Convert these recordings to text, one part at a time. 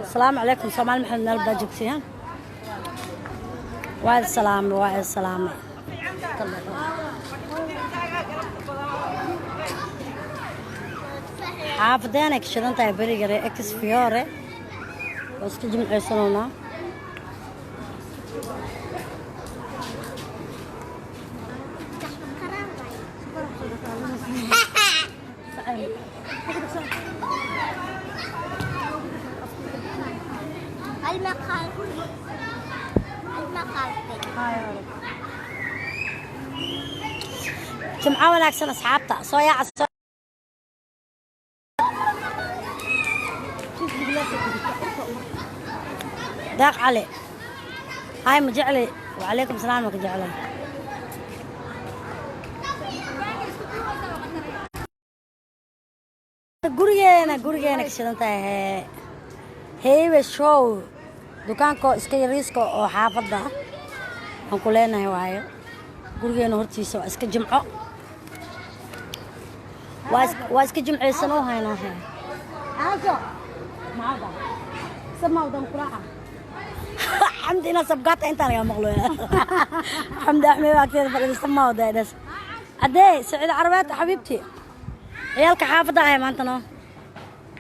Asalaamu calaykum Soomaali Maxamed, meel baa joogtayaan. Waa salaamay, waa salaamay. Xaafadeenay ka shidan tahay berigare Ex Fiore oo iska jimceysanoonaa. Jimco wanaagsan asxaabta, soo yaaca. Daaq Cali, hay ma jecli. Wacalaykum salaam, ma ka jeclay. Gurigeena ka shidan tahay Heybe Show, dukaanko iska yariiska oo xaafadda aan ku leenahay waayo. Gurigeena hortiisa waa iska jimco, waa iska jimcaysan oo haynaa he. Xamdi inaa sabgaata intaa lagaa maqloya. Xamdi Axmed baa agteeda fadhida samawda dhas cadee. Saciid Carabeed, xabiibti, ciyaalka xaafadda ahay maanta no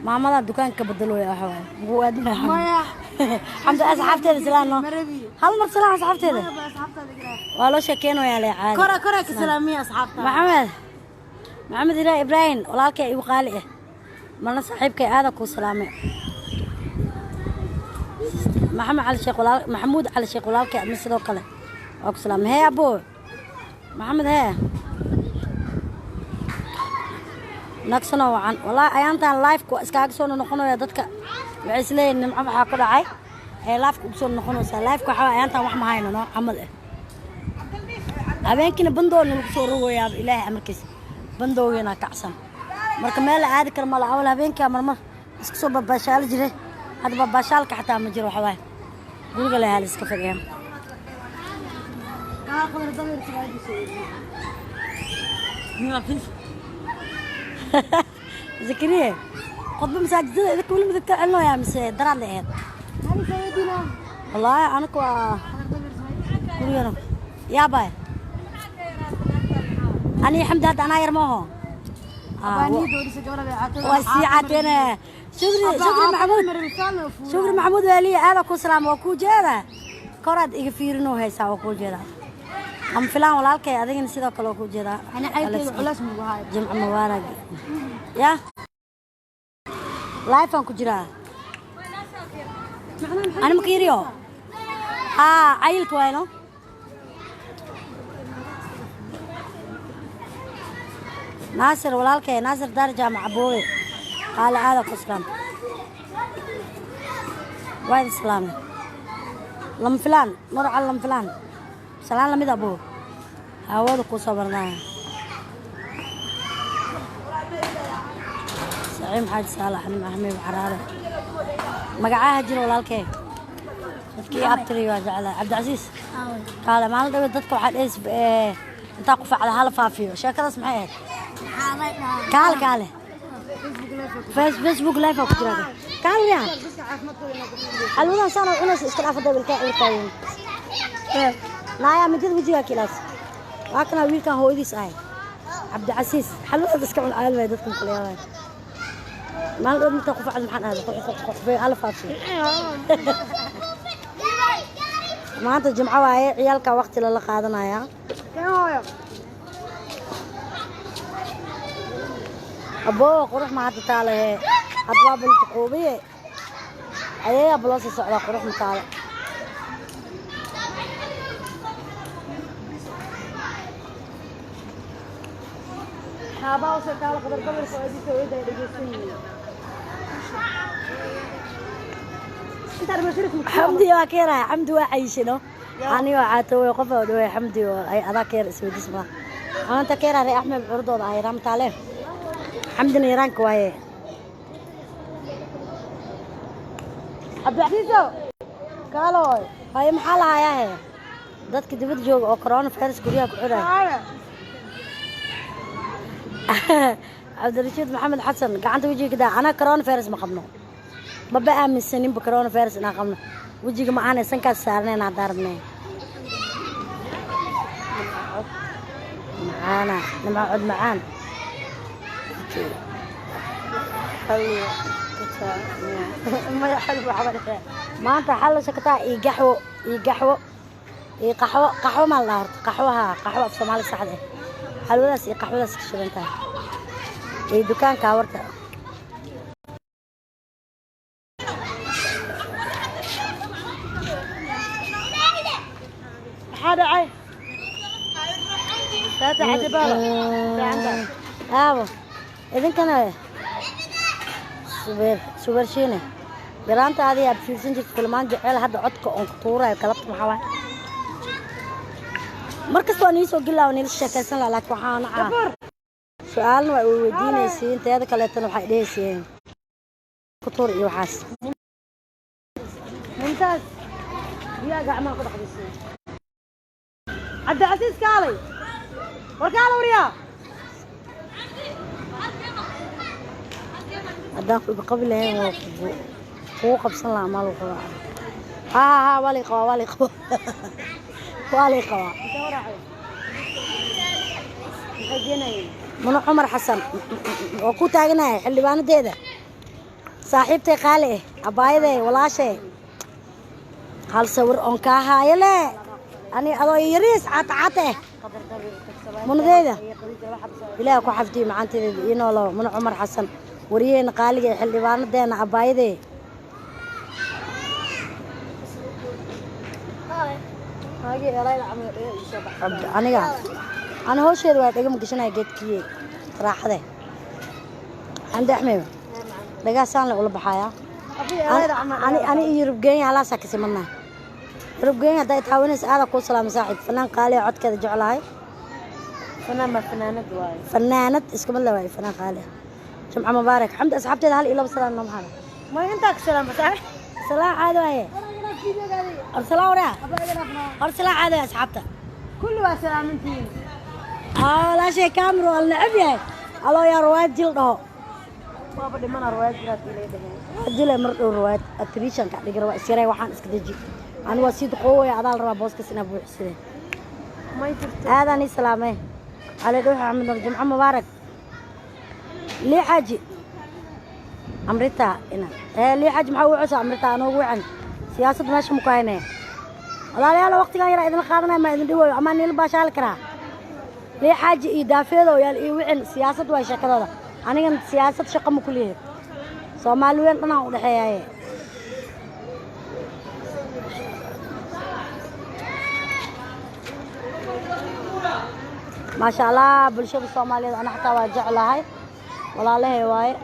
maamada dukaanka ka bedelooya. Waxa waaye mugu aadinaya Xamdi asxaabteeda silaano hal mar salaan asxaabteeda waa loo sheekeynayaa le caadi. Maxamed, Maxamed Ilaa Ibraahim, walaalkay igu qaali ah, marna saaxiibkay, aada kuu salaamay. Maxamed Cali Sheekh walaal, Maxamuud Cali Sheekh walaalkay, adna sidoo kale waa ku salaamay. Hee abo Maxamed, hee nagsanoo wacan. Wallaahi ayaantan live-ka iskaaga soo noqonaya. Dadka waxay isleeyihin Nimco waxaa ku dhacay ee live-ka ugu soo noqonaysaa. Live-ka waxaa waaye ayaantan wax ma hayno noo camal ah. Habeenkiina bandoona lagu soo rogayaaba, Ilaahay amarkiisa, bandowgeena kacsan. Marka meel la aadi karo mala. Awal habeenkaa marmar iska soo babaashaali jiray, hadda babaashaalka xataa ma jiro. Waxawaaye guriga la haal iska fadhiya. Zakariye, khudba masaajidada idinka weli midabka celinoyaa mise daraad la ahayd? Wallaahi anaku waa gurigana yaabay. Ani Xamdi hadda anaa yar maaho, waa sii cateene. Shukri, Shukri Maxamuud, Shukri Maxamuud Waaliye, aada ku salaam. Waa kuu jeeda, koraad iga fiirinoo haysaa, waa kuu jeedaa. Ama filaan walaalkay, adigana sidoo kale waa kuu jeedaa. Jimco mubaarag. Ya live aan ku jiraa ani maka yiriyo haa cayilka waayno. Naasir walaalkay, Naasir Daar Jaamac Aboowe qaali, aada ku salaam, waa idin salaamay. Lama filaan magaca, lama filaan salaan lamid aboo hawada kuu soo barnaya. Saciim Xaaji Saalax, Nim Axmed Xaraare, magacaha jira walaalkee, dadkii abtiri waa jeclaa. Cabdicasiis kaale, maalin dhawe dadka waxaa dhees intaa qufacda hala faafiyo. Sheekadaas maxay ahayd? Kaale, kaale, Facebook live aa ku jira. Kaale yaa xalwadan saan oo cunaysa iska dhaafa dabilka cirkaayin naaya midada wejigaa kilaas. Waa kana wiilkan hooyadiis ahay Cabdicasiis. Xalwadaad iska cun aalmay dadka maqlayaabay. Maalin dhow intaa qufacda maxaan ahaday qof hala faafiyo. Maanta jimco waaye, ciyaalka waqti lala qaadanayaa. Aboo qurux ma hadda taale? Hadda waa baltuquubiye ayayaa baloo sii socdaa. Qurux ma taale? Xamdi waa ka yaraya. Xamdi waa cayishino, ani waa caatowey qof oo dhawey. Xamdi oo ay adaa ka yar isweydiis ma anta ka yaraa. Axmed curdooda ay ramtaale, Xamdina yaraanka waaye. Cabdicasiiso, kaaloy. Haye, maxaa lahayaa he dadka dibadda jooga oo coronavirus guryaha ku xidhaya? Cabdirashiid Maxamed Xasan, gacanta wejiga ka daa. Anaa coronavirus ma qabno, maba aaminsaninba coronavirus inaan qabno. Wejiga ma aanay sankaas saarnayn haddaan rabnay. Macaana Nimco, cod macaan. Xalwa kataa. Maya, xalwa waxba dhexe. Maanta xalla shakataa iyo gaxwo iyo gaxwo iyo qaxwo. Qaxwo maa la dhahaa horta? Qaxwo haa, qaxwo af Soomaali saxda ah. Xalwadaas iyo qaxwadaas ka shidan tahay iyo dukaanka hawarta. Maxaa dhacay? Taata cadibaaba fiicanta. Aabo idinkana subeer subeer shiine yaraantaadii aad fiirsan jirta filmaan jecel. Hadda codka oon ku tuurayo galabta maxaa waay? Mar kasta waa nii soo gelaa, waa niila sheekaysan lahaa, laakiin waxaa nacaa Gabur. Su-aalna waa weydiinaysiin, teeda kaleetana waxay dhehaysiin ku tuur iyo waxaas. Mumtaaz, biyaha gacmaha ku dhaqdaysiin. Cabdicasiis, kaalay, war kaala, waryaa. Haddaan ku qabi lahayn waa kugu qabsan lahaa maal wuxuu ahaa. Ha ha ha, waa lay qabaa, waa lay qabaa, waa lay qabaa. Intee waraacay? Maxay geenayeen? Mano Cumar Xasan oo ku taaganahay xildhibaanadeeda, saaxiibtay qaali ah, abaayaday, walaashay, hal sawir oon kaa haayo le ani adoo yariis cata cata ah. Munadeeda Ilaah ku xafdiyo, macaanteeda ii noolow. Mano Cumar Xasan, wariyeena qaaliga ee xildhibaanadeena, abaayaday. Maagii elayda camal dhaga ii soo baxay. Aniga ani hawsheeda waa dhega ma gashanaya geedkii raaxade. Xamdi Axmed, dhagaasaan le ula baxayaa. Afi elayda camal. Ani ani iyo Yurubgeenya halaasaa ka simanaa. Yurubgeenya hadday taawanaysa, aada kuu salaamay saaxiib. Fanaan qaali ah, codkeeda jeclahay. Fanaan ma fanaanad waaye. Fanaanad iskuma la waayo, fanaan qaali ah. Jumca mubaarak Xamdi. Asxaabteeda hal iyo laba salaam noo maxaa? Ma intaa ka salaam saaxiib. Salaan caadi waaye. Hor salaan waraa, hor salaan caadi waaye asxaabta. Kulli waa salaamantihiin. Walaashay kaamiro waa la necab yahay. Aloo yaa riwaayad jil dhaho. Waaba dhimana riwaayad jiraad ilay dhaheen. Jile mar dhow riwaayad atriishan ka dhigi rabaa. Isyarey, waxaan iska deji. Ani waa sii duqoowaya, adaa la rabaa booskaas inaa buuxisade. May jirto. Aadaan ii salaamay Cali Dhuux Axmed Nur. Jumco mubaarak. Lii xaaji amrita ina ee lii xaaji maxaa ugu cusa amrita anoogu wacan siyaasad meesha muku haynaya. Walaalayaal, waqtigan yaraa idin qaadanaya, maa idin dhiwayo amaa niila baashaali karaa. Lii xaaji iyo daafeedo yaal ii wicin. Siyaasad waay sheekadooda, anigan siyaasad shaqo ma ku leeyahay. Soomaali weyn dhanaan u dhexeeyaye. Maasha Allah, bulshada Soomaaliyeed ana xataa waa jeclahay, walaalahay waaye,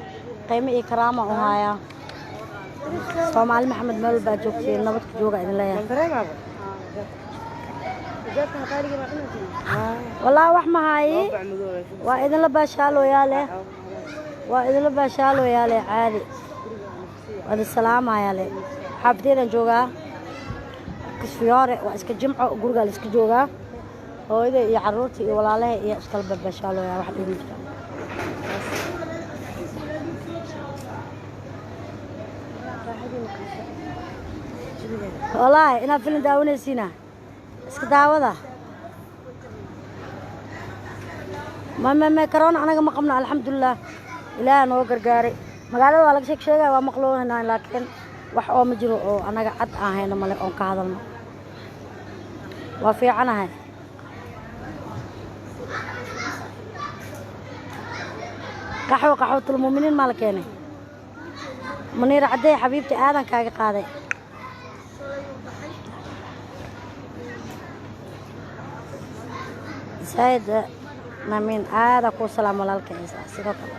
qiimo iyo karaama u hayaa. Soomaali Maxamed, meel walbaa joogtiin nabad ku jooga idin leeyahay. Dareemaaba. Jaadkan qaaliga ma cunaysiin? Wallaahi wax ma haayi, waa idinla baashaalooyaale, waa idinla baashaalooyaale caadi, waa idin salaamayaale. Xaafadeedaan joogaa Kisfiyoore, waa iska jimco, gurigaa la iska joogaa. Hooyada iyo carruurta iyo walaalaha iyo iskala baashaalooyaa, wax dhibi jira. Wallaahi inaad filim daawanaysiina iska daawada. Ma ma ma corona anaga ma qabno, alxamdulilah, Ilaah noo gargaaray. Magaalada waa laga sheeg sheegaya, waa maqloonaynaa, laakiin wax oo ma jiro oo anaga cad aan hayno male oon ka hadalno. Waa fiicanahay. Qaxwo qaxwatul muuminiin maa la keenay? Muniir Caddey xabiibti, aadan kaaga qaaday. Zaid mamiin, aada kuu salaam walaalka sidoo kale.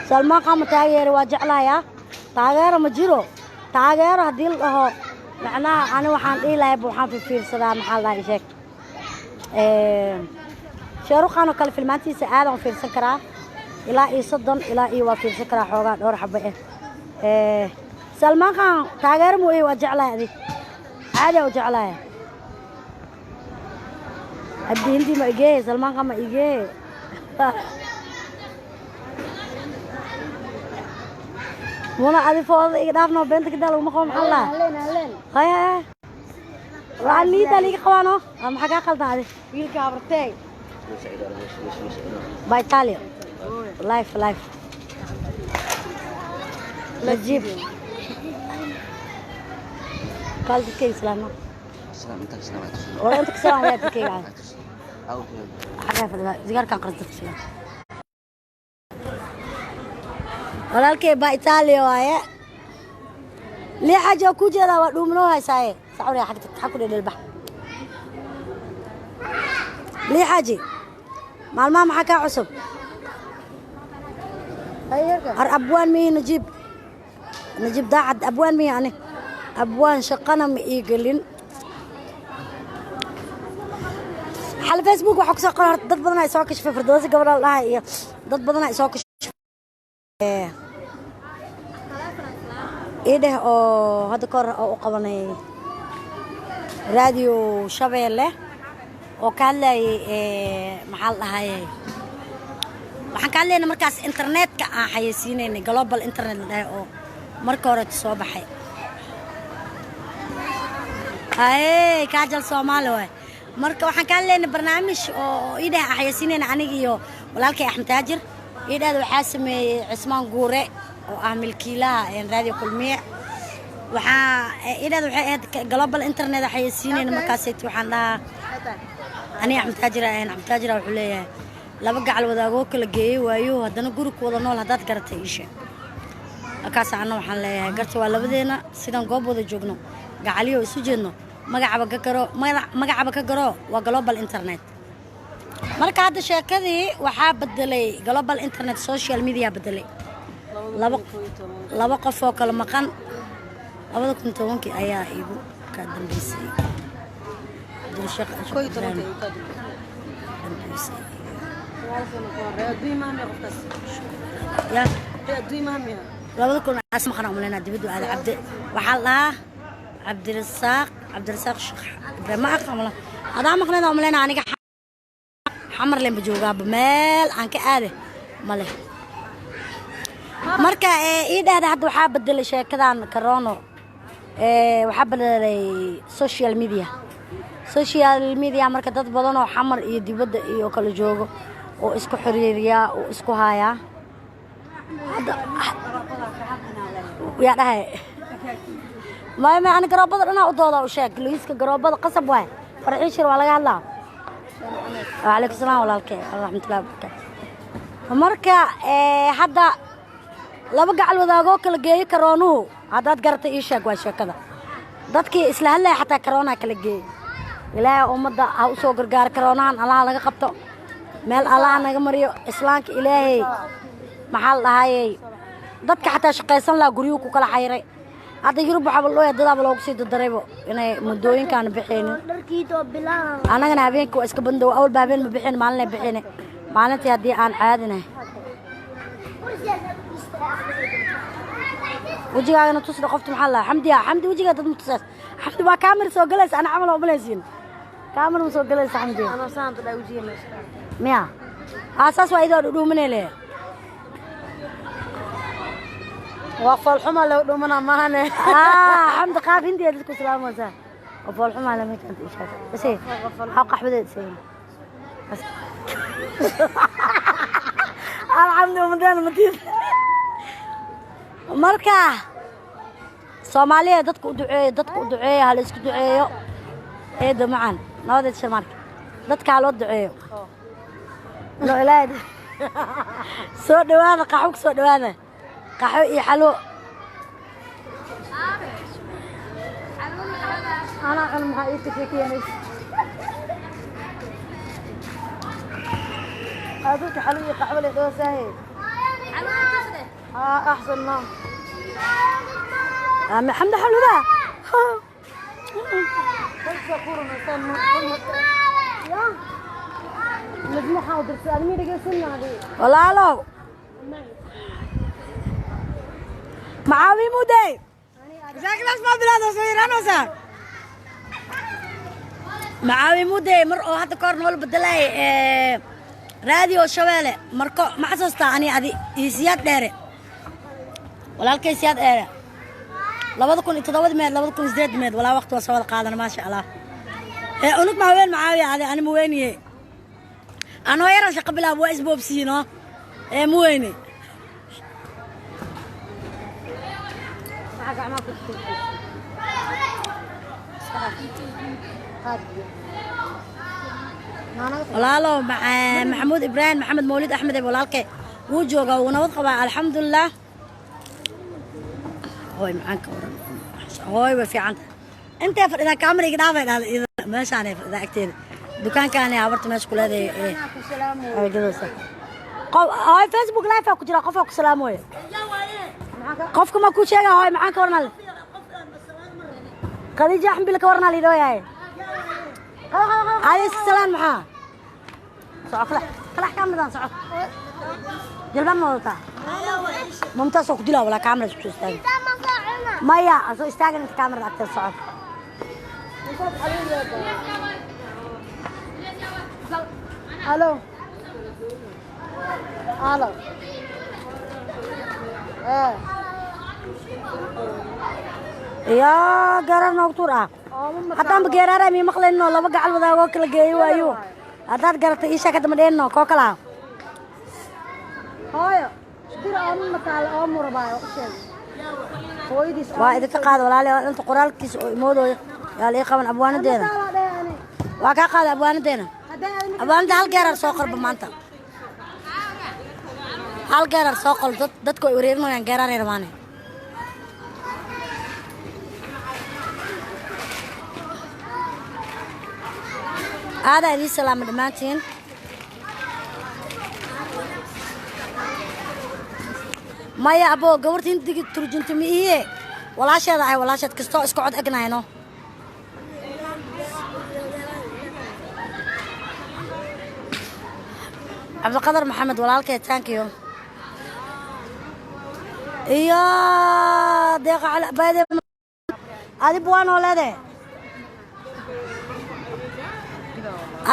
Salmaan Qaama taageere waa jeclayaa. Taageero ma jiro, taageero haddii la dhaho macnaha ani waxaan dhihi lahay waxaan fiirsadaa, maxaa la dhahaa, sheeg, Sheerukhaan oo kale filmaantiisa aadan u fiirsan karaa, ilaa iyo 30 ilaa iyo waa fiirsan karaa xoogaa dhowr xabo ah. Salmaan Khan taageero mooye, waa jeclahay. Adig Caadi u jeclahay. Haddii Hindi ma igee, Salmaanka ma igee. Muna adi fooda iga dhaafno, beenta kadaa laguma qabo. Maxaa la Haleen haleen. Hay hay, waxaa niida liiga qabaano. Maxaa kaa qaldan adi? Wiilka habartay. By Italia life life Najib قال dadkayga salaamo. Wala inta ka salaam dadkayga xagee fadhidaa? Sigaarkaan qaras dadka salaam. Walaalkay baa Italia waaye. Lii xaaji oo ku jeedaa waa dhuuminoo haysaaye sacuriya xag xag ku dhedhelbax. Lii xaaji, maalmaha maxaa kaa cusub? Ar abwaan mihi Najiib? Najiib daacad abwaan mihi? Ani abwaan shaqana ma ii gelin. Xal Facebook waxaa kusoo qoray horta dad badan ay soo kashfay. Firdawsi gabadha la dhahay iyo dad badan ay soo kashfay ii dheh oo hadda kahor oo u qabanay Raadiyo Shabeelle oo ka hadlayay, maxaa la dhahaye, waxaan ka hadlayna markaas internetka aan xayeysiinaynay, global internet la dhahay oo marka hore soo baxay. Haye, kaajal Soomaali waay. Marka waxaan ka hadlaynay barnaamij oo ii dheh aan xayeysiinayna aniga iyo walaalkay Axmed Taajir. Ii dhehda waxaa sameeyey Cismaan Guure oo ah milkiilaha Raadiyo Kulmiye. Waxaa ii dhehda waxay ahayd global internet aan xayeysiinayna markaasayt. Waxaan dhahaa aniga Axmed Taajir ahayn. Axmed Taajir wuxuu leeyahay laba gacal wadaagoo kala geeyey waayo haddana guri ku wada nool haddaad garatay ii sheeg. Markaas anna waxaan leeyahay garta waa labadeena sidaan goob wada joogno, gacaliyo isu jeedno, magacaba ka garo, magacaba ka garo, waa global internet. Marka hadda sheekadii waxaa bedelay global internet, social media bedelay. Laba qof oo kala maqan 2010-kii ayaa igu ka dambeysay. Cabdirashaaq 11-kii. Dambeysay. Adduun maamiya qofkaas. Ya. Adduun maamiya. 2000 as maqan umaleynaa dibaddu aada. Cabdi waxaa la dhahaa Cabdirasaaq, Cabdirasaaq Sheekh Ibraahim. Ma aqaan wala hadaa maqneed umaleynaa. Aniga Xamar leen ba joogaaba, meel aan ka aade male. Marka ii dhahda hadda waxaa bedelay sheekadan corono, waxaa bedelay social media. Social media marka dad badan oo Xamar iyo dibadda iyo kala joogo oo isku xiriiriyaa oo isku hayaa. Hadda yaa dhahay maya maya, ani garoobada dhanaa u dooda. U sheeg liiska garoobada qasab waay. Farxii shir waa laga hadlaa. Wacalaykum salaam walaalkay, waraxmatullahi wabarakaatu. Marka hadda laba gacal wadaagoo kala geeyo karoonuhu haddaad garatay ii sheeg waa sheekada. Dadkii isla hadlaya xataa karoonaa kala geeyey. Ilaahay ummadda ha u soo gargaaro, karoonahan Allaha laga qabto, meel Allaha naga mariyo. Islaamka Ilaahay maxaa la dhahayey, dadka xataa shaqaysan lahaa guryuhu ku kala xayray. Hadda Yurub waxaaba loo dadaaba loogu sii dardaraybo inay muddooyinkaan bixaynin. Annagana habeenka waa iska bandow. Awalba habeen ma bixin, maalinay bixine. Maalintii haddii aan caadinahay wejigaagana tusda qofta. Maxaa lahaa Xamdi? Xamdi wejigaa dad ma tusaas. Xamdi waa kaamir soo galaysa, ana camal oo malaysiin kaamir ma soo galaysa Xamdi. Anoo saanta dhaa wejiga meesha. Miya haa, saas waa idoo dhudhuumanay le. Waa foolxuma loo dhumana maahane. Xamdi qaab Hindiya dadku salaamaysaa oo foolxumaa lama keento ishaas bas. Waxaa qaxwadeed isaga alxamdu umadeen matiis. Marka Soomaaliya dadka u duceeyo, dadka u duceeyo, ha la isku duceeyo. Eeda macan nabadeed shirmaarka dadka ha loo duceeyo. Loo Ilaahay soo dhawaada, qaxwo ku soo dhawaada, qaxwo iyo xalwo. Anaa cun, maxaa ii sheekeynaysa? Dadka xalwo iyo qaxwo leh dhoosahe. Haa, axsan ma. Xamdi xalwada. Dadka qurunaysan ya. Najmo waxaa u dirtay admi dhegeysanaa. Walaalow macaawi muday. Masaakidaas ma bilaado soo yiraanaysaa. Macaawi Mude mar oo hadda kahor noola bedelay Raadiyo Shabeelle marko ma xasuustaa ani adi iyo Siyaad Dheere, walaalkay Siyaad Dheere, 2007 meed, 2008 meed, walaa waqti waa soo wada qaadana, maasha Allah. Ee unug ma haween Macaawi adi ani ma weyniye, anoo yaran shaqo bilaab waa isboobsiino ee ma weyne. Waxaa gacmaha ku jirta. Qaad biyo. Maanaga. Walaalo Maxamuud Ibraahim Maxamed Mawlid Axmed ee walaalkay wuu joogaa, wuu nabad qabaa, alxamdulilah. Hooy macaan, ka waran hooy? Way fiicanta. Intee fadhidaa? Kaamara iga dhaafay dhahda iyada. Meeshaanay fadhidaa agteeda, dukaankaanay habarta meesha ku leedahay ee Anaa ku salaamo. Ay gadaysa. Qof hooy Facebook live aa ku jira, qofaa ku salaamooya. Maxaa ka Qofka ma ku sheega? Hooy macaan, ka waran? Khadiija Axmed ka waran lidhooyahay. Adi iska salaan. Maxaa soco? Kalax kalax kaamiradan soco. Jilbaab ma wadataa? Mumtaas oo ku dilaa walaa. Kaamira isku soo istaagin. Maya, soo istaagin inta kaamirada agteeda soco. Alo. Alo. Eh. Yaa garar noogu tuur ah. Ooma. Haddaanba geeraara mi maqlayno, laba gacal wadaagoo kala geeyo waayo. Haddaad garatay ii sheeg, hadda ma dheenno koo kalaa. Hooyo. Dir ooma mataal oo murabaayo u sheeg. Hooyadiis. Waa idinka qaada walaalayaal inta qoraalkiisa oo imoodooyo yaa la ii qaban abwaanadeeda. Mataala dheh ani. Waa kaa qaada abwaanadeena. Haddii aad Abwaanada hal geerar soo qorba maanta, hal geerar soo qor. Dad dadku ay wareerinayaan, geeraray rabaane. Aadaa idiin salaama dhammaantiin. Maya abo, gabarta hindigi turjunta ma ihiye, walaasheeda ahay, walaasheed kastoo iska cod egnayno. Cabdiqadar Maxamed walaalkay, thank you. Iyo Deeqa Cali bayde, adib waa noo leedahay,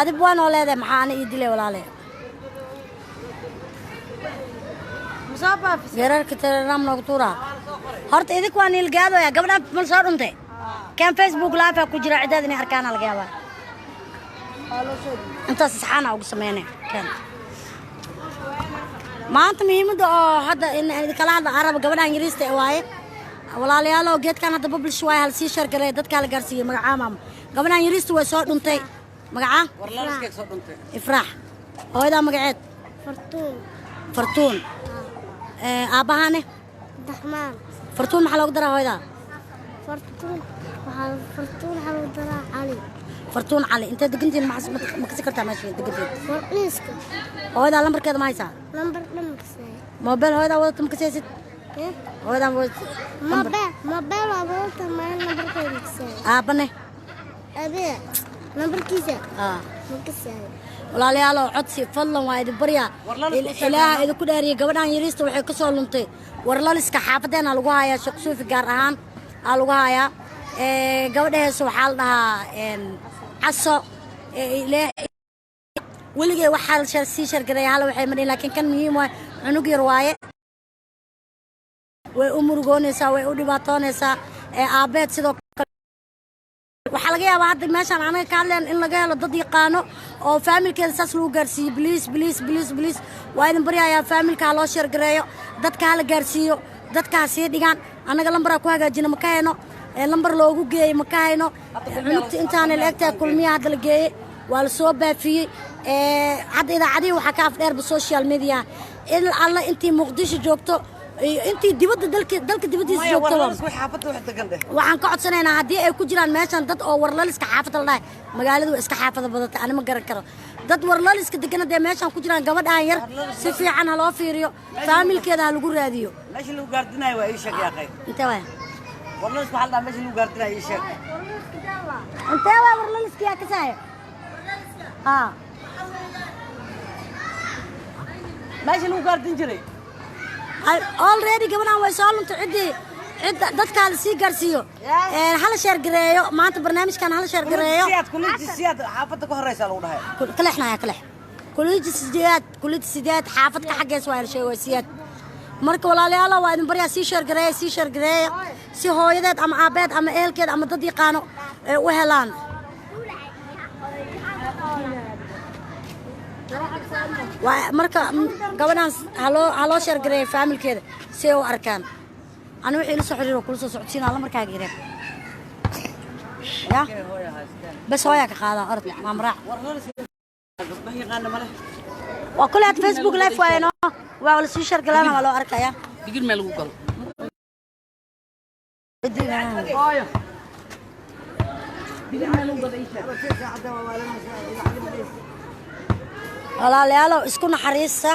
adib waa noo leedahay. Maxaa ana ii dilay walaale? Musoo baafis. Geerarka Telegram noogu tuuraa horta. Idink waa niilgaadooya. Gabadhaan mal soo dhuntay kan Facebook live ku jira, ciddaad inay arkaana laga yaabaa. Waa loo soo dhiibay. Intaas isxaana ugu sameynay kan maanta. Muhiimadda oo hadda in idinkala hadla araba gabadhan yariista eh waaye. Walaalayaalo, geedkan hadda publish waaye, hal sii share gareey, dadkaa la gaarsiiyey. Magacaa maama? Gabadhan yariista way soo dhuntay. Magacaa? Ifraax. Hooyadaa magaceed? Fartuun. Fartuun. Aabbahaane? Daxmaan. Fartuun maxaa loogu daraa hooyadaa? Fartuun waxaa, Fartuun waxaa lagu daraa Cali. Fartuun Cali. Intee degantihiin? Ma kasi kartaa meesha degantihiin? Warniiska. Hooyadaa lambarkeeda ma haysaa? Lambar dhamakasay. Mobile hooyadaa wadata ma kasaysid? Hooyadaa wadata lambar? Mobile, mobile waa wadata meel lambarkeeda makasay. Aabbane? Abiga lambarkiisa Ah. makasay. Walaalayaalow, codsi fadlan waa idin baryaa, Ilaaha idinku dhaariyay. Gabadhan yariista waxay ka soo luntay Warlaliska, xaafadeena lagu hayaa, Sheekh Suufi gaar ahaan aa lagu hayaa. Gabadha heese waxaa la dhahaa Caso. Weligay waxaa la sii share gareeya hala waxay madhin, laakiin kan muhiim waay. Cunug yar waaye, way u murugoonaysaa, way u dhibaatoonaysaa. Aabbeed sidoo kale. Waxaa laga yaabaa hadda meeshaan anaga ka hadleen in laga helo dad yaqaano oo faamilkeeda saas lagu gaarsiiyo. Please, please, please, please, waa idin baryayaa. Faamilka ha loo share gareeyo, dadka ha la gaarsiiyo, dadka ha sii dhigaan. Annaga lambaraa ku hagaajina ma ka hayno, lambar loogu geeyey ma ka hayno. Cunugta intaana la egtahay Kulmiya hadda la geeyey, waa la soo baafiyey. Hadda idaacadihii waxaa ka afdheerba social media. In alla intii Muqdisho joogto iyo intii dibadda dalka dibaddiisa joogtoba, waxaan ka codsanaynaa haddii ay ku jiraan meeshan dad oo Warlaliska xaafadda la dhahay. Magaaladu waa iska xaafada badatay, ani ma garan karo dad Warlaliska degan haddee meeshan ku jiraan. Gabadhaan yar si fiican ha loo fiiriyo, faamilkeeda ha lagu raadiyo. Meesha lagu gaardinayo waa ii sheeg yaa qay. Intee waaya? Warlalis waxaa la dhahaa meesha lagu gaardinayo ii sheeg. Intee waay Warlaliska? Yaa kasaayo ha? Meesha lagu gaardin jiray. Already gabadhaan way soo luntay ciddii. Cidda dadka hala sii gaarsiiyo. Hala share gareeyo maanta barnaamijkan, hala share gareeyo. Siyaad, kuliyadda Siyaad xaafadda ka horeysa lagu dhahay. Kaleexnaya, kaleex. Kuliyadda Siyaad, kuliyadda Siyaad xaafad ka xaggees waa la sheegay, waa Siyaad. Marka walaalayaal, waa idin baryaa, sii share gareeya, sii share gareeya, si hooyadeed ama aabeed ama ehelkeed ama dad yaqaano ay u helaan. Waa marka gabadhan haloo share gareeya faamilkeeda si ay u arkaan. Ani wixii ila soo xiriiro kula soo socodsiinaa. Lambarkaaga ireeb ya bas, hooyaa ka qaadaa. Orod maamraac. Gabdhaha yaqaana male. Waa kule had Facebook live waayno, waa la sii share galaana, waa loo arkaya. Digir meel lagu galo. Hooyo, digir meel lagu galo ii sheeg. Walaalayaalow, isku naxariista.